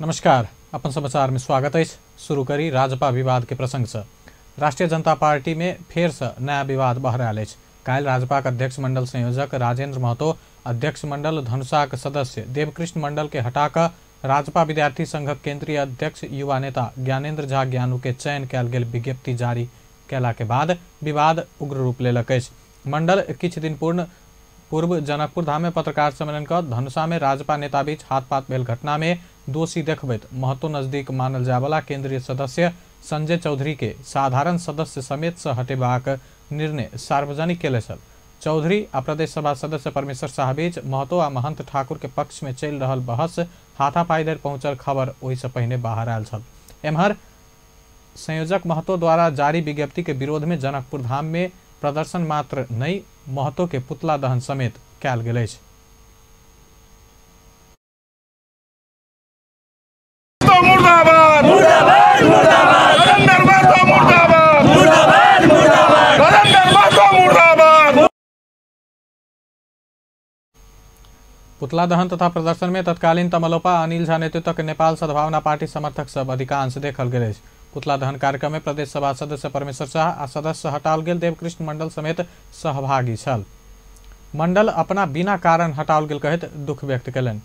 नमस्कार, अपन समाचार में स्वागत है। शुरू करी राजपा विवाद के प्रसंग से। राष्ट्रीय जनता पार्टी में फेर से नया विवाद बहरायल अछि। काल्हि राजपाक अध्यक्ष मंडल संयोजक राजेंद्र महतो अध्यक्ष मंडल धनुषाक सदस्य देवकृष्ण मंडल के हटाकर राजपा विद्यार्थी संघक केंद्रीय अध्यक्ष युवा नेता ज्ञानेन्द्र झा ज्ञानू के चयन कयल गेल विज्ञप्ति जारी कयला के बाद विवाद उग्र रूप लेलक अछि। मंडल किछु दिन पूर्व जनकपुर धाम में पत्रकार सम्मेलन कर धनुषा में राजपा नेता बीच हाथपात भेल घटना में दोषी देखबैत महतो नजदीक मानल जायवला केंद्रीय सदस्य संजय चौधरी के साधारण सदस्य समेत से हटेबाक निर्णय सार्वजनिक केले छल। चौधरी आ प्रदेश सभा सदस्य परमेश्वर शाह बीच महतो आ महंत ठाकुर के पक्ष में चलि रहल बहस हाथापाई धरि पहुंचल खबर ओहिसँ पहिने बाहर आयल छल। एम्हर संयोजक महतो द्वारा जारी विज्ञप्ति के विरोध में जनकपुर धाम में प्रदर्शन मात्र नहीं महतो के पुतला दहन समेत कयल गेल अछि। मुर्दाबाद मुर्दाबाद मुर्दाबाद मुर्दाबाद मुर्दाबाद मुर्दाबाद मुर्दाबाद। पुतला दहन तथा प्रदर्शन में तत्कालीन तमलोपा अनिल झा नेतृत्व के नेपाल सद्भावना पार्टी समर्थक सब अधिकांश देखल गेल अछि। पुतला दहन कार्यक्रम में प्रदेश सभा सदस्य परमेश्वर शाह आ सदस्य हटाओल गेल देवकृष्ण मंडल समेत सहभागी छल। मंडल अपना बिना कारण हटाओल गेल कहैत दुख व्यक्त कयलनि।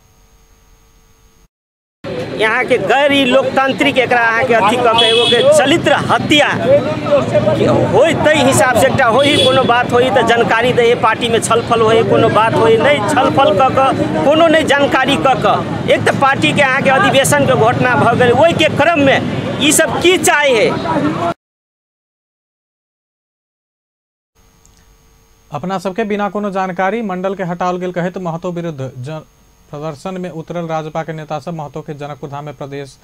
यहाँ के गैर लोकतांत्रिक एकरा अहाँ के अथी कऽ के एगो के चरित्र हत्या होय ताहि हिसाब से एकटा होई कोनो बात होई तऽ जानकारी दै, पार्टी में छलफल होई कोनो बात होई, नहीं छलफल कऽ के कोनो नहीं जानकारी कऽ के एक तऽ पार्टी के अहाँ के अधिवेशन के घोषणा भऽ गेल, ओहि के क्रम में ई सब की चाहे। अपना सबके बिना कोनो जानकारी मंडल के हटाओल गेल कहैत महतो विरुद्ध प्रदर्शन में उतरल राजपा के नेता सब महतो के जनकपुर धाम में प्रदेश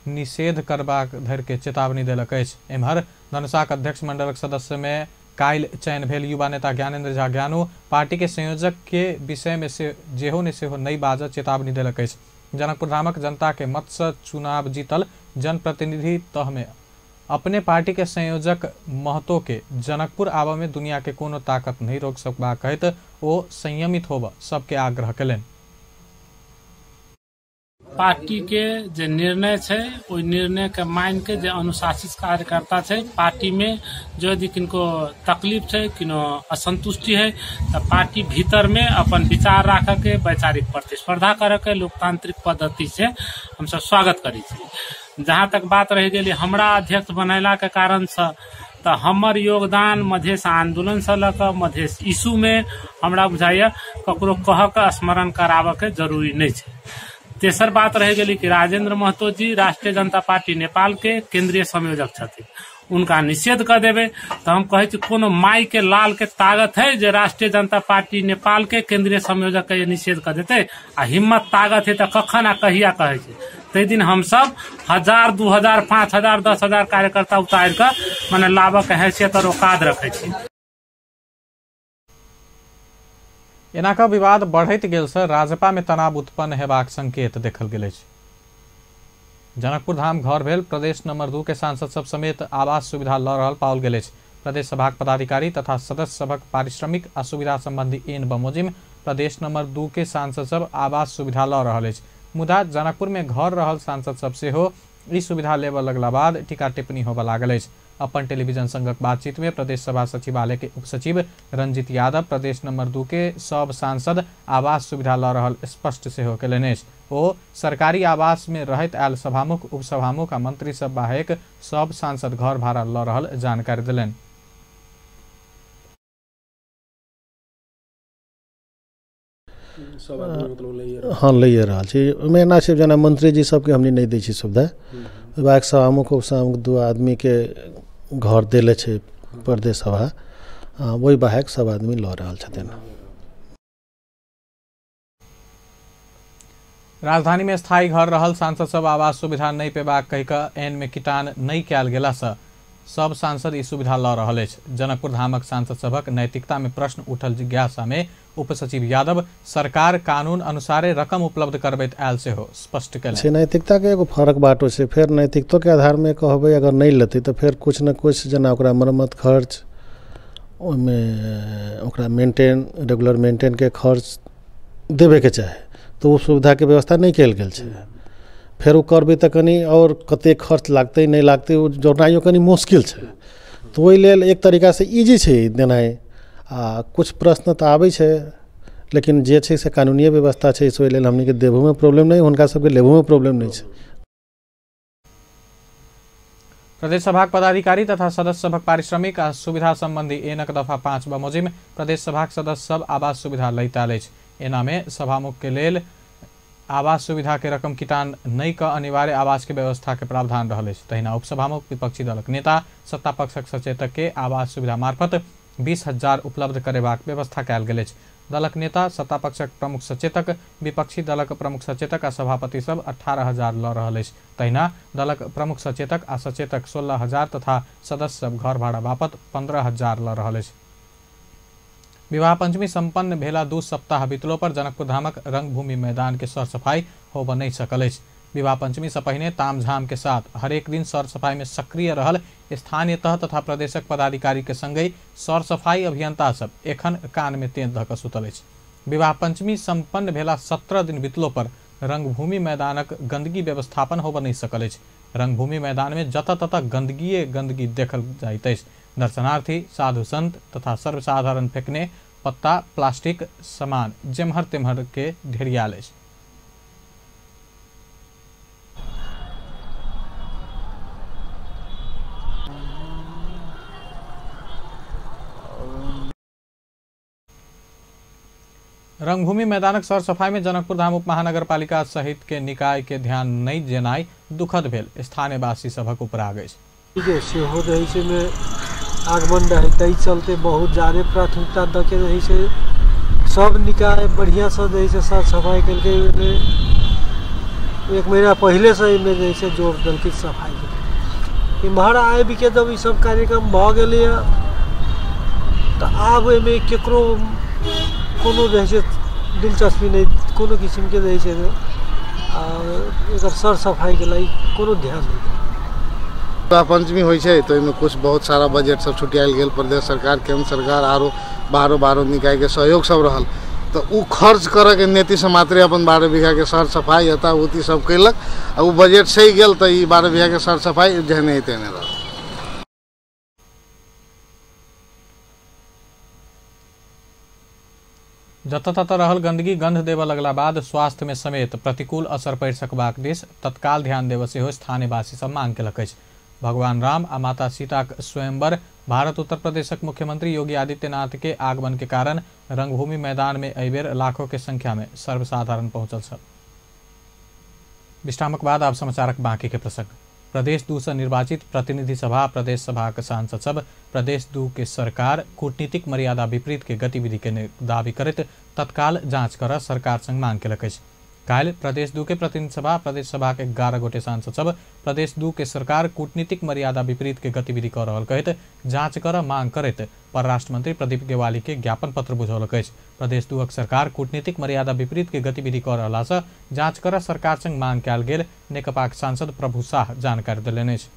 निषेध करबाक धरि के चेतावनी देलक अछि। एम्हर धनुषाक अध्यक्ष मंडलक सदस्य में काल्हि चयन भेल युवा नेता ज्ञानेन्द्र झा ज्ञानू पार्टी के संयोजक के विषय में से जेहो ने सेहो नहि बाजऽ चेतावनी देलक अछि। जनकपुर धामक जनता के मत से चुनाव जीतल जनप्रतिनिधि तह में अपने पार्टी के संयोजक महतो के जनकपुर आबऽ में दुनिया के कोनो ताकत नहीं रोक सकबाक कहैत ओ संयमित होबऽ सबके आग्रह कयलनि। पार्टी के जे निर्णय छै ओहि निर्णय के मान के जे अनुशासित कार्यकर्ता छै, पार्टी में जो यदि किनको तकलीफ छै, किनो असंतुष्टि है तो पार्टी भीतर में अपन विचार राख के वैचारिक प्रतिस्पर्धा करे के लोकतांत्रिक पद्धति से हम सब स्वागत करै छी। जहाँ तक बात रहि गेली हमरा अध्यक्ष बनेला के कारण से तो हमर योगदान मधेश आंदोलन से लऽ कऽ मधेश इशू में हमरा बुझाइए ककरो कह के स्मरण कराबऽ के जरूरी नहीं छै। तेसर बात रह गेली कि राजेंद्र महतो जी राष्ट्रीय जनता पार्टी नेपाल के केंद्रीय संयोजक छथिन, उनका निषेध कर देवे तो हम कहै छी कोनो माई के लाल के ताकत है जे राष्ट्रीय जनता पार्टी नेपाल के केंद्रीय संयोजक के निषेध कर देते, आ हिम्मत ताकत है तो कखन आ कहिया कहै छै। ताहि दिन हम सब 1000, 2000, 5000, 10,000 कार्यकर्ता उतार कऽ मने लाबऽ के हैसियत और औकात रखै छी। एना कऽ विवाद बढ़ैत गेल से राजपा में तनाव उत्पन्न हेबाक संकेत देखल गेल अछि। जनकपुर धाम घर भेल प्रदेश नंबर 2 के सांसद सब समेत आवास सुविधा लऽ रहल पाओल गेल अछि। प्रदेश सभाक पदाधिकारी तथा सदस्य सभक पारिश्रमिक आ सुविधा संबंधी एन बमोजिम प्रदेश नंबर 2 के सांसद सब आवास सुविधा लऽ रहल अछि। मुदा जनकपुर में घर रहल सांसद सब सेहो ई सुविधा लेबऽ लगला बाद टीका टिप्पणी होबऽ लागल अछि। अपन टेलीविजन संगक बातचीत में प्रदेश सभा सचिवालय के उपसचिव रंजित यादव प्रदेश नंबर 2 के सब सांसद आवास सुविधा लऽ रहल स्पष्ट सेहो कयलनि अछि। ओ सरकारी आवास में रहैत आयल सभामुख, उपसभामुख आ मंत्री सब बाहेक सब सांसद घर भाड़ा लऽ रहल जानकारी देलनि। हाँ, लैए रहल छी। ओहिमे एना छै जेना मंत्री जी सबके हमनी नहि दै छी सुविधा, बाकी सभामुख उपसभामुख 2 आदमीके घर देले छै प्रदेश सभा, ओहि बाहेक सब आदमी लऽ रहल छथिन। राजधानी में स्थायी घर रहल सांसद सब आवास सुविधा नहीं पेबाक कहि कऽ एन में किटान नहीं कयल गेला से सब सांसद ई सुविधा लऽ रहल अछि। जनकपुर धामक सांसद सभक नैतिकता में प्रश्न उठल जिज्ञासा में उपसचिव यादव सरकार कानून अनुसारे रकम उपलब्ध करबैत आयल सेहो स्पष्ट कयलनि। नैतिकता के एगो फरक बाटो छै, फेर नैतिकतो के आधार में कहबै अगर नहीं लेतै तऽ फेर कुछ न कुछ जेना ओकरा मरम्मत खर्च, ओहिमे ओकरा मेंटेन रेगुलर मेंटेन के खर्च देबेके चाही, तऽ ओ सुविधाके व्यवस्था नहि कयल गेल छै। फेर ओ करबै तऽ कनि आओर कतेक खर्च लागतै नहि लागतै ओ जोड़नाइयो कनि मुश्किल छै। तऽ ओहि लेल एक तरीकासँ इजी छै देनाइ। आ कुछ प्रश्न तऽ आबै छै, लेकिन जे छै से कानूनीय व्यवस्था छै, से ओहि लेल हमनीके देबोमे प्रॉब्लम नहि, हुनका सबके लेबोमे प्रॉब्लम नहि छै। प्रदेश सभाक पदाधिकारी तथा सदस्य सभक पारिश्रमिक आ सुविधा संबंधी एनक दफा 5 बमोजिम प्रदेश सभाक सदस्य सब आवास सुविधा लैत आयल अछि। एनामे सभामुख के लेल आवास सुविधा के रकम किटान नहि क अनिवार्य आवास के व्यवस्था के प्रावधान रहल अछि। तहिना उपसभामुख, विपक्षी दलक नेता, सत्ता पक्षक सचेतक के आवास सुविधा मार्फत 20,000 उपलब्ध करेबाक व्यवस्था कयल गेल अछि। दलक नेता, सत्ता पक्षक प्रमुख सचेतक, विपक्षी दलक प्रमुख सचेतक आ सभापति सब 18,000 ल रहल अछि। तहिना दलक प्रमुख सचेतक आ सचेतक 16,000 तथा सदस्य सब घर भाड़ा बापत 15,000 ल रहल अछि। विवाह पंचमी संपन्न भेला 2 सप्ताह बीतलो पर जनकपुर धामक रंगभूमि मैदान के सर सफाई होब नहीं सकल अछि। विवाह पंचमी से पहिने तामझाम के साथ हरेक दिन सर सफाई में सक्रिय रहल स्थानीय तह तथा प्रदेशक पदाधिकारी के संगहि सर सफाई अभियंता सब एखन कान में तेल धऽ कऽ सुतल अछि। विवाह पंचमी संपन्न भेला 17 दिन बीतलो पर रंगभूमि मैदानक गंदगी व्यवस्थापन होब नहीं सकल अछि। रंगभूमि मैदान में जतऽ ततऽ गंदगीए गंदगी देखल जाइत अछि। दर्शनार्थी, साधु संत तथा सर्वसाधारण फेकने पत्ता, प्लास्टिक सामान जेम्हर तेम्हर के ढेरियाल अछि। रंगभूमि मैदानक सर सफाई में जनकपुर धाम उप महानगरपालिका सहित के निकाय के ध्यान नहीं जेनाइ दुखद भेल स्थानीयवासी सभक उपराग अछि। सेहो रहै छै मे आगमन रहै, ताहि चलते बहुत ज्यादे प्राथमिकता दऽ के रहै छै। सब निकाय बढ़िआँसँ जे छै सर सफाइ केलकै। एक महीना पहिलेसँ एहिमे जे छै जोर देलकै सफाइके। इम्हर आबिके जब ईसब कार्यक्रम भऽ गेलैए तऽ आब एहिमे केकरो कोनो जे छै दिलचस्पी नहि, कोनो किसिमके जे छै आ एकर सर सफाइके लागि कोनो ध्यान नहि। विवाह पंचमी होइ छै तऽ ओहिमे कुछ बहुत सारा बजट सब छुटियायल गेल, प्रदेश सरकार, केंद्र सरकार आरो बाहरो बाहरो निकायके सहयोग सब रहल, तऽ ओ खर्च करऽके नीतिसँ मात्रे अपन 12 बीघाके सर सफाइ एता उती सब कयलक आ ओ बजट सही गेल तऽ ई 12 बीघाके सर सफाइ जेहने तेहने रहल। जतऽ ततऽ रहल गंदगी गंध देबऽ लगला बाद स्वास्थ्य में समेत प्रतिकूल असर पड़ि सकबाक दिस तत्काल ध्यान देबऽ सेहो स्थानीयवासी सब मांग केलक अछि। भगवान राम आ माता सीताक स्वयंवर भारत उत्तर प्रदेशक मुख्यमंत्री योगी आदित्यनाथ के आगमन के कारण रंगभूमि मैदान में एहिबेर लाखों के संख्या में सर्वसाधारण पहुंचल छल। विश्रामक बाद आब समाचारक बाकी के प्रसंग। प्रदेश 2 से निर्वाचित प्रतिनिधि सभा प्रदेश सभाक सांसद सब प्रदेश 2 के सरकार कूटनीतिक मर्यादा विपरीत के गतिविधि के दावी करैत तत्काल जांच कर सरकार संग मांग केलक अछि। काल्हि प्रदेश 2 के प्रतिनिधि सभा प्रदेश सभा के 11 गोटे सांसद सब प्रदेश 2 के सरकार कूटनीतिक मर्यादा विपरीत के गतिविधि कर रहल कहैत जांच कर मांग करैत परराष्ट्र मंत्री प्रदीप गेवाली के ज्ञापन पत्र बुझौलक अछि। प्रदेश 2 सरकार कूटनीतिक मर्यादा विपरीत के गतिविधि कर रहला से जांच कर सरकार संग मांग कयल गेल नेकपाक सांसद प्रभु शाह जानकारी देलनि अछि।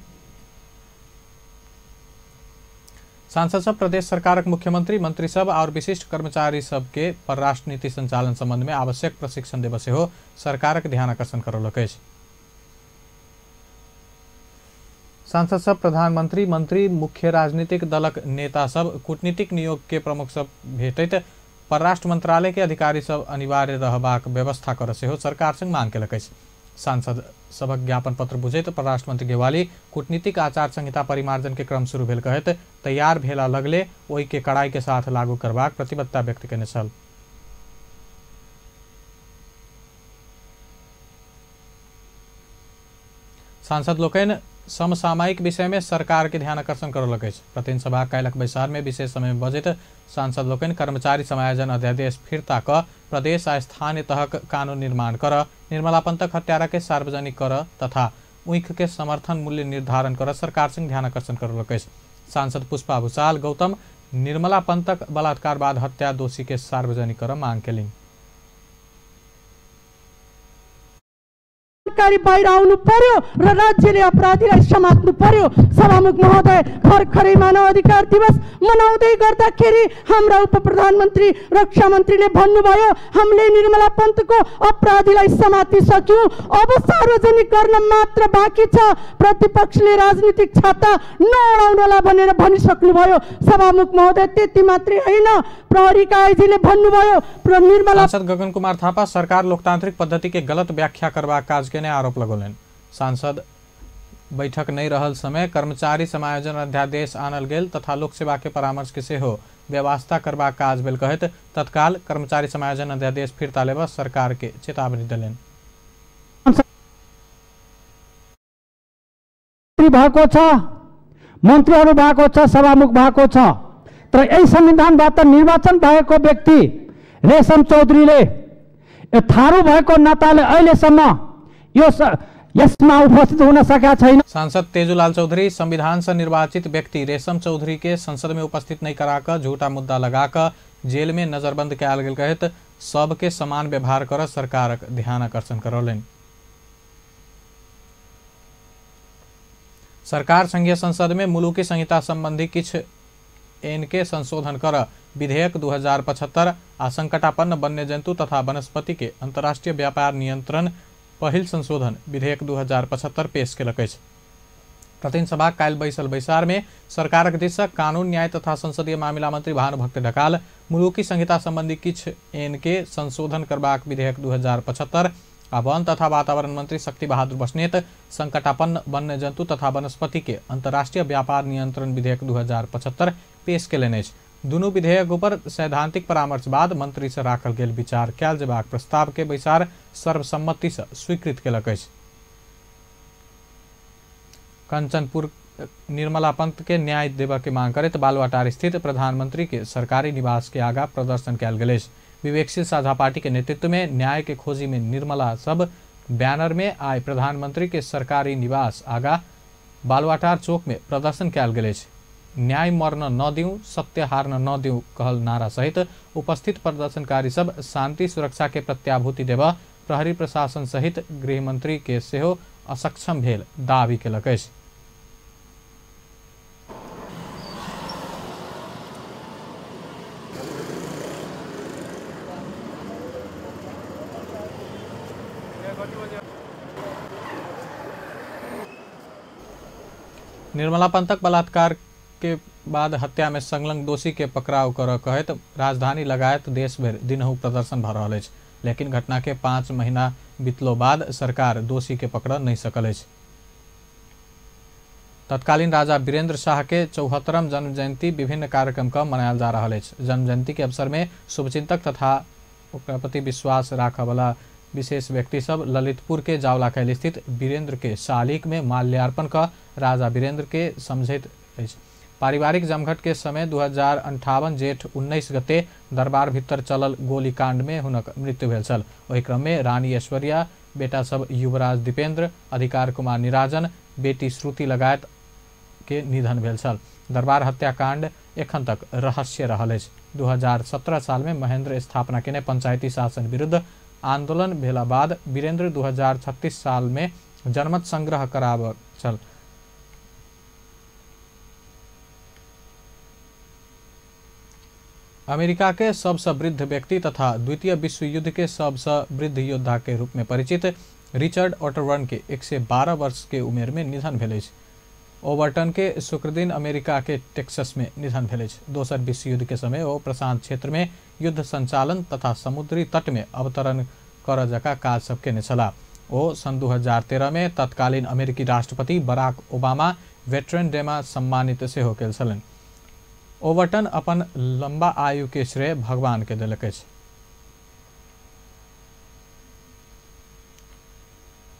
सांसद सब प्रदेश सरकारक मुख्यमंत्री, मंत्री सब और विशिष्ट कर्मचारी सबके परराष्ट्र नीति संचालन संबंध में आवश्यक प्रशिक्षण देबऽ सेहो सरकारक ध्यान आकर्षण करौलक अछि। सांसद सब प्रधानमंत्री, मंत्री, मुख्य राजनीतिक दलक नेता सब, कूटनीतिक नियोग के प्रमुख सब भेटैत परराष्ट्र मंत्रालय के अधिकारी सब अनिवार्य रहबाक व्यवस्था कर सेहो सरकार संग मांग केलक अछि। सांसद सभक ज्ञापन पत्र बुझैत परराष्ट्र मंत्री गेवाली कूटनीतिक आचार संहिता परिमार्जन के क्रम शुरू भेल कहैत तैयार भेला लगले ओहि के कड़ाई के साथ लागू करबाक प्रतिबद्धता व्यक्त केने छल। सांसद लोकनि समसामयिक विषय में सरकार के ध्यान आकर्षण करौलक अछि। प्रतिनिधि सभा काल्हिक बैसार में विशेष समय में बजैत सांसद लोकनि कर्मचारी समायोजन अध्यादेश फिर्ता क प्रदेश आ स्थानीय तहक कानून निर्माण कर, निर्मला पंतक हत्यारा के सार्वजनिक कर तथा ऊख के समर्थन मूल्य निर्धारण कर सरकार संग ध्यान आकर्षण करौलक अछि। सांसद पुष्पा भूषाल गौतम निर्मला पंतक बलात्कार बाद हत्या दोषी के सार्वजनिक कर मांग केलनि। जानकारी बाहिर आउनु पर्यो र राज्यले अपराधीलाई समात्नु पर्यो। सभामुख महोदय, भर्खरै मानव अधिकार दिवस मनाउँदै गर्दाखेरि हाम्रा उप प्रधानमन्त्री रक्षा मन्त्रीले भन्नुभयो हामीले निर्मला पन्तको अपराधीलाई समातिसक्यौँ, अब सार्वजनिक गर्न मात्र बाँकी छ, प्रतिपक्षले राजनीतिक छाता नअडाउनला भनेर भनिसक्नुभयो। सभामुख महोदय, त्यति मात्रै होइन, प्रहरीका आइजीले भन्नुभयो निर्मला। सांसद गगन कुमार थापा सरकार लोकतांत्रिक पद्धति के गलत व्याख्या करबाक काज केने आरोप लगौलनि। सांसद बैठक नहीं रहल समय कर्मचारी समायोजन अध्यादेश आनल गेल तथा लोक सेवा के परामर्श के सेहो व्यवस्था करबाक काज भेल कहैत तत्काल कर्मचारी समायोजन अध्यादेश फिर्ता लेबऽ सरकार के चेतावनी देलनि। भएको छ, मन्त्रीहरू भएको छ, सभामुख भएको छ, तर यही संविधानबाट निर्वाचन भएको व्यक्ति रेशम चौधरीले यो थारू भएको नाताले अहिलेसम्म यो यसमा उपस्थित हुन सकेका छैन। सांसद तेजुलाल चौधरी संविधान से निर्वाचित व्यक्ति रेशम चौधरी के संसद में उपस्थित नहीं कराकर झूठा मुद्दा लगाकर जेल में नजरबंद कयल गेल कहैत सबके समान व्यवहार कर सरकारक ध्यान आकर्षण करौलनि। सरकार संघीय संसद में मुलुकी संहिता संबंधी किछु एन के संशोधन कर विधेयक 2075 आ संकटापन्न वन्य जंतु तथा वनस्पति के अंतर्राष्ट्रीय व्यापार नियंत्रण पहिल संशोधन विधेयक 2075 पेश केलक अछि। प्रतिनिधि सभा काल्हि बैसल बैसार में सरकारक दिस कानून न्याय तथा संसदीय मामिला मंत्री भानुभक्त ढकाल मुलुकी संहिता संबंधी किछु एन के संशोधन करबाक विधेयक 2075 आ वन तथा वातावरण मंत्री शक्ति बहादुर बस्नेत संकटापन्न वन्य जंतु तथा वनस्पति के अंतर्राष्ट्रीय व्यापार नियंत्रण विधेयक 2075 पेश केलनि अछि। दुनू विधेयक ऊपर सैद्धांतिक परामर्श बाद मंत्री से राखल गेल विचार कयल जेबाक प्रस्ताव के बैसार सर्वसम्मति से स्वीकृत केलक अछि। कंचनपुर निर्मला पंत के न्याय देबऽ के मांग करैत बालुवाटार स्थित प्रधानमंत्री के सरकारी निवास के आगा प्रदर्शन कयल गेल अछि। विवेकशील साझा पार्टी के नेतृत्व में न्याय के खोजी में निर्मला सब बैनर में आइ प्रधानमंत्री के सरकारी निवास आगा बालुवाटार चौक में प्रदर्शन कयल गेल अछि। न्याय मरण न दिऊँ, सत्य हारन न दिऊँ कहल नारा सहित उपस्थित प्रदर्शनकारी सब शांति सुरक्षा के प्रत्याभूति देबऽ प्रहरी प्रशासन सहित गृहमंत्री के सेहो असक्षम भेल दावी केलक अछि। निर्मला पंतक बलात्कार के बाद हत्या में संलग्न दोषी के पकड़ाव कर कहैत राजधानी लगायत देश भरि दिनहु प्रदर्शन भऽ रहल अछि, लेकिन घटना के 5 महीना बीतलो बाद सरकार दोषी के पकड़ नहीं सकल अछि। तत्कालीन राजा वीरेंद्र शाह के 74म जन्म जयंती विभिन्न कार्यक्रम का मनायल जा रहल अछि। जन्म जयंती के अवसर में शुभचिंतक तथा ओकरा प्रति विश्वास राखऽ वाला विशेष व्यक्ति सब ललितपुर के जावलाखैल स्थित वीरेंद्र के शालिक में माल्यार्पण कर राजा वीरेंद्र के समझैत अछि। पारिवारिक जमघट के समय 2058 जेठ 19 गते दरबार भीतर चलल गोलीकांड में हुनक मृत्यु भेल छल। ओहि क्रम में रानी ऐश्वर्या, बेटा सब युवराज दीपेंद्र, अधिकार कुमार निराजन, बेटी श्रुति लगायत के निधन भेल छल। दरबार हत्याकांड एखन तक रहस्य रहल अछि। 2017 साल में महेंद्र स्थापना केने पंचायती शासन विरुद्ध आंदोलन भेला बाद वीरेंद्र 2036 साल में जनमत संग्रह कराब छल। अमेरिका के सबसे वृद्ध व्यक्ति तथा द्वितीय विश्व युद्ध के सबसे वृद्ध योद्धा के रूप में परिचित रिचर्ड ओटरवर्न के 112 वर्ष के उम्र में निधन भेल अछि। ओवर्टन के शुक्रदिन अमेरिका के टेक्सास में निधन भेल अछि। दोसर विश्व युद्ध के समय ओ प्रशांत क्षेत्र में युद्ध संचालन तथा समुद्री तट में अवतरण कर जका काज सब केने छलाह। ओ सन 2013 में तत्कालीन अमेरिकी राष्ट्रपति बराक ओबामा वेटरन डे में सम्मानित सेहो केल छलनि। ओवर्टन अपन लंबा आयु के श्रेय भगवान के देलक अछि।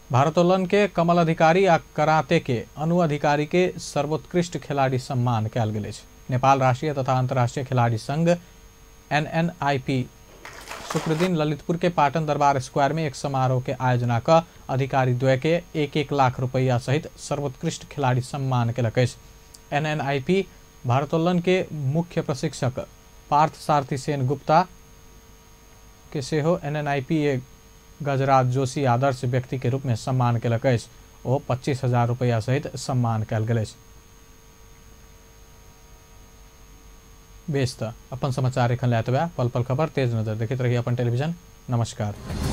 भारोत्तोलन के कमल अधिकारी आ कराते के अनु अधिकारी के सर्वोत्कृष्ट खिलाड़ी सम्मान कयल गेल अछि। नेपाल राष्ट्रीय तथा अंतर्राष्ट्रीय खिलाड़ी संघ एनएनआईपी शुक्रदिन ललितपुर के पाटन दरबार स्क्वायर में एक समारोह के आयोजना क अधिकारी द्वय के 1-1 लाख रुपया सहित सर्वोत्कृष्ट खिलाड़ी सम्मान केलक अछि। एनएनआईपी भारोत्तोलन के मुख्य प्रशिक्षक पार्थ सारथी सेन गुप्ता के सेहो एनएनआईपी गजराज जोशी आदर्श व्यक्ति के रूप में सम्मान केलक अछि। ओ 25,000 रुपैया सहित सम्मान कयल गेल अछि। बेस त अपन समाचार एखन लए एतबे। पल पल खबर तेज नजर देखैत रही अपन टेलीविजन। नमस्कार।